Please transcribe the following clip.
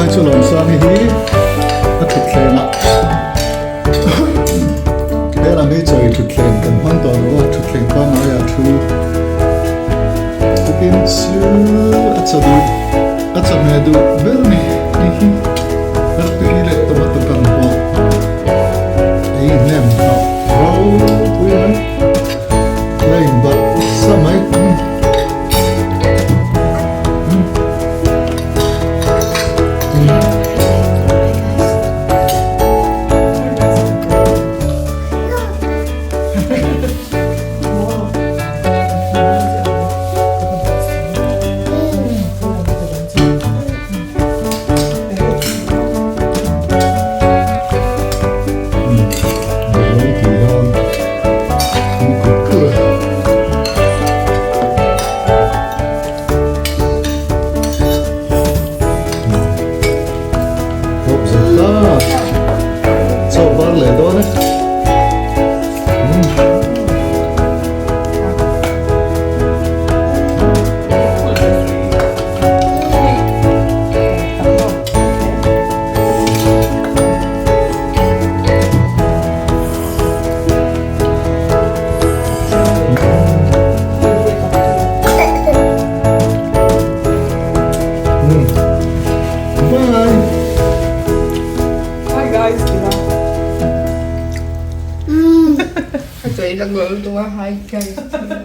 Tunlai chu Lawmsangi hi a thutthlengah helam hi chawi thutthleng kan hmang tawh lo a, thutthleng pangaiah thu tukin chu a chaw duh a chawhmeh duh ber a ni hei hi artui leh tomato kan pawh ei hnem hnawh ropui mai la inbarh sa mai. Hi guys.